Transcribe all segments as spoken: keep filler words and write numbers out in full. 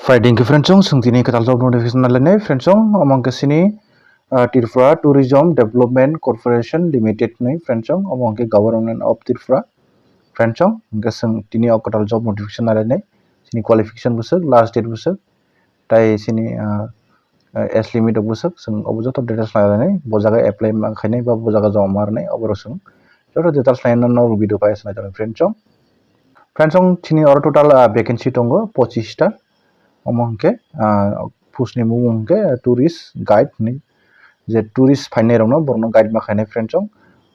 Prai ding khe friendsong, chwng tini kwtal job notification nalainai friendsong, omo hwnkhe sini, ah, Tripura Tourism Development Corporation Limited ni friendsong, omo hwnkhe Government of Tripura friendsong, hwnkhe chwng tini o kwtal job notification nalainai, sini qualification bwswk, last date bwswk, tai sini, ah, ah, age limit rok bwswk, chwng obo joto details nalainai, bo jaga apply ma khainai ba bo jaga joma ma rwnai, oborok chwng joto details naina norok video pai aswk nai tongo friendsong. Friendsong, chini oro total, ah, vacancy tongo pochis ta. Omo hwnkhe, ah, post ni mung hwnkhe tourist guide hinwi, je tourist phainai rokno borokno guide ma khainai friendsong.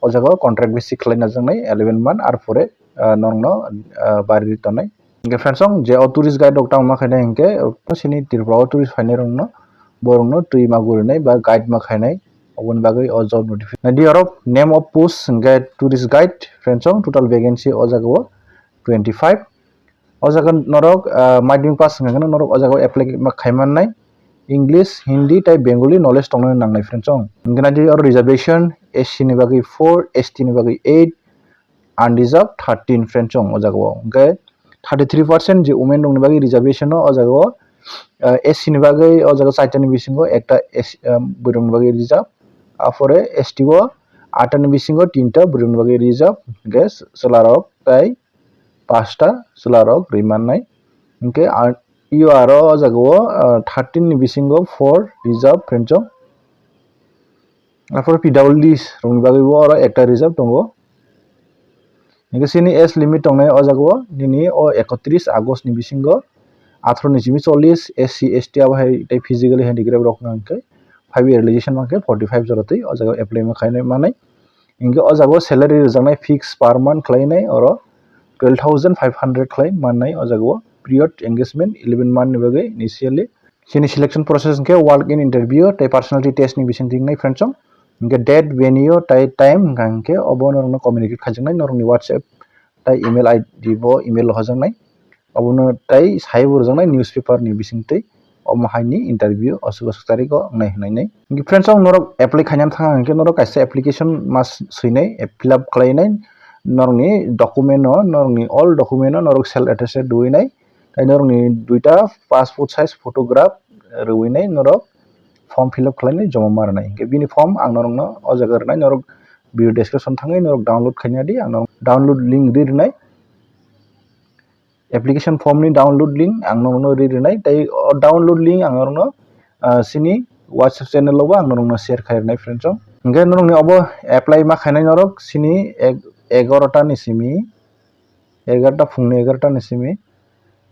O jaga o contract base khlai najaknai eleven month, ar pore, ah, norokno, ah, bari ri tongnai. Hwnkhe friendsong, je o tourist guide rok tamo ma khainai hwnkhe, sini Tripura o tourist phainai rokno, borokno twi ma gurinai ba guide ma khainai, oboni bagwi o job notification. Naidi oro name of post hwnkhe tourist guide, friendsong, total vacancy o jaga o twenty five. O jaga norok, ah, madhyamik pass hwnkhe norok o jaga o apply ma khaimannai. English, Hindi tei Bengali knowledge tongnai nangnai friendsong. Hwnkhe naidi oro reservation, S C ni bagwi four, S T ni bagwi eight, unreserved thirteen friendsong o jaga o. Hwnkhe thirty three percent je women rokni bagwi reservation o, o jaga o, ah, S C ni bagwi o jaga chaitani bisingo ekta S C, ah, bwrwini bagwi reserved. Apore S T o atani bisingo tinta bwrwini bagwi reserved, hwnkhe chwlarok tei pasta chwlarok rwi mannai. Hwnkhe, ah, U R o o jaga o, ah, thirteen ni bisingo four reserved friendsong. Apore P W D rokni bagwi bo oro ekta reserved tongo. Hingke chini age limit tongnai o jaga o nini o ekotris August ni bisingo atharo ni simi chollish, S C, S T abo hai tei physically handicraft rok hwnka hwnkhe five year relaxation mankhe forty five jora twi o jaga o apply ma khainai manai. Hingke o jaga o salary rwjaknai fix per month khlainai oro twelve thousand five hundred khlai mannai o jaga o period engagement eleven month ni bagwi initially. Chini selection process hingke walk in interview tei personality test ni bising ringnai friendsong. Hingke date, venue tei time hingka hingke obo norokno communicate khaijaknai norokni WhatsApp tei email I D bo email hojaknai. Obono tei saibo rwjaknai newspaper ni bisingtwi omo haini interview aswk aswk tarikgo wngnai hwnwi nai. Hingke friendsong norok apply khainani thang hingke norok kaisa application ma swinai, fill up khlainai norokni document no, norokni all document no norok self attested rwinai. Tei norokni duita passport size photograph rwinai norok form fill up khlainai joma ma rwnai. Hingke bini form ang norokno o jaga rwnai, norok video description thangwi norok download khaina di, ang norok download link ri rwnai. Application form ni download link ang norokno ri rwnai, tei o download link ang norokno, ah, chini WhatsApp channel o bo ang norokno share khai rwnai friendsong. Hingke norokni obo apply ma khainai norok chini ek-, egarota ni simi, egarota phungni egarota ni simi,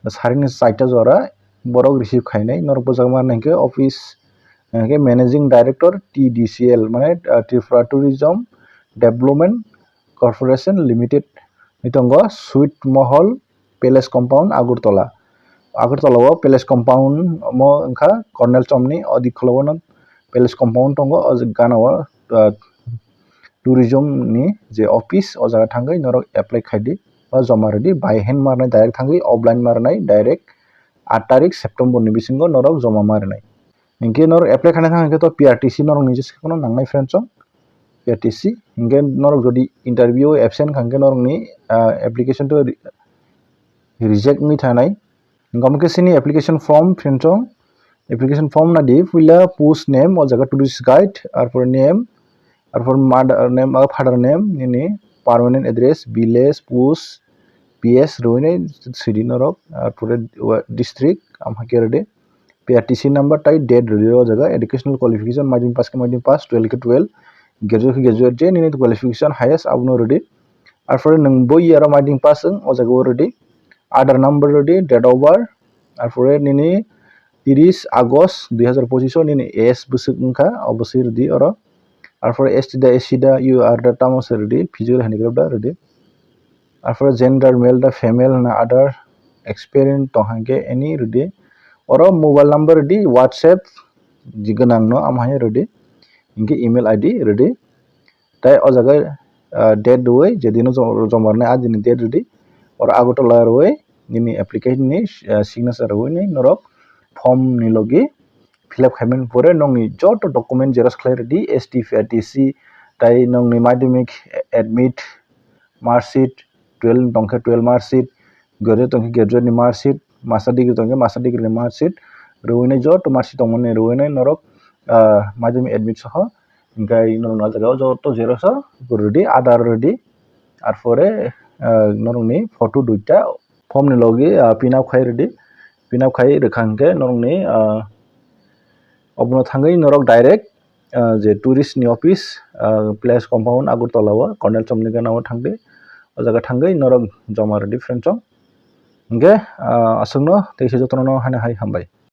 sarini chaita jora borok receive khainai. Norok bwsajak mani hingke office, hingke Managing Director T D C L, mane, ah, Tripura Tourism Development Corporation Limited ni tongo Sweet Mohol Palace Compound, Agartala. Agartala o Palace Compound omo wngkha Colonel Chomni odi khulobano Palace Compound tongo, o gana o, ah, tourism ni je office o jaga thangwi norok apply khaidi ba joma rwdi, by hand ma rwnai direct thangwi, offline ma rwnai direct aat tarik September ni bisingo norok joma ma rwnai. Hinkhe norok apply khaina thang hinkhe to P R T C norok ni jesa kheno nangnai friendsong, P R T C. Hinkhe norok jodi interview absent kha hinkhe norokni, ah, application to re-, reject wngwi thanai. Hinkhe omo khe chini application form friendsong, application form nadi puila post name, o jaga tourist guide, arpore name, arpore mother name, ah, father name, nini permanent address, village, post, P S rwinai swidi norok, arpore district, amhai khe rwdi. P R T C number tai date rwdi o jaga, educational qualification, madhyamik pass khe madhyamik pass, twelve khe twelve, graduate khe graduate, je nini qualification highest abono rwdi. Arpore nwng bo year o madhyamik pass wng o jaga o rwdi. Aadhaar number rwdi, date of birth, arpore nini tris August dui hazar pochis o nini age bwswk wngkha, o bwswk rwdi oro. Arpore S T da, S C da, U R da, tamo se rwdi, physical handicraft da rwdi. Arpore gender male da female na other experience tong hangke any rwdi. Oro mobile number rwdi, WhatsApp je gwnang no amo hai rwdi. Hinkhe email I D rwdi. Tai o jaga, ah, date rwui, je dino jo-, joma rwnai, a dini date rwdi. Oro Agartala rwui, nini application ni, ah, signature rwui ni norok form ni logi fill up khaimani pore nokni joto document xerox khlai rwdi, S T, P R T C, tai nokni madhyamik admit, mark sheet, twelve tongkhe twelve mark sheet, graduate tongkhe graduate ni mark sheet, master degree tongkhe master degree ni marksheet rwinai, joto marksheet tongmani rwinai norok, ah, madhyamik admit soho, hinkhe norok o jaga o joto xerox o rwdi, Aadhaar rwdi, arpore, ah, norokni photo duita form ni logi, ah, pin up khai rwdi, pin up khai rwkha hinkhe norokni, ah, obono thangwi norok direct, ah, je tourist ni office, ah, place compound Agartala o Colonel Chomni gana o thangdi, o jaga thangwi norok joma rwdi friend song. Hinkhe, ah, aswkno teisa jotono haino hai hambai.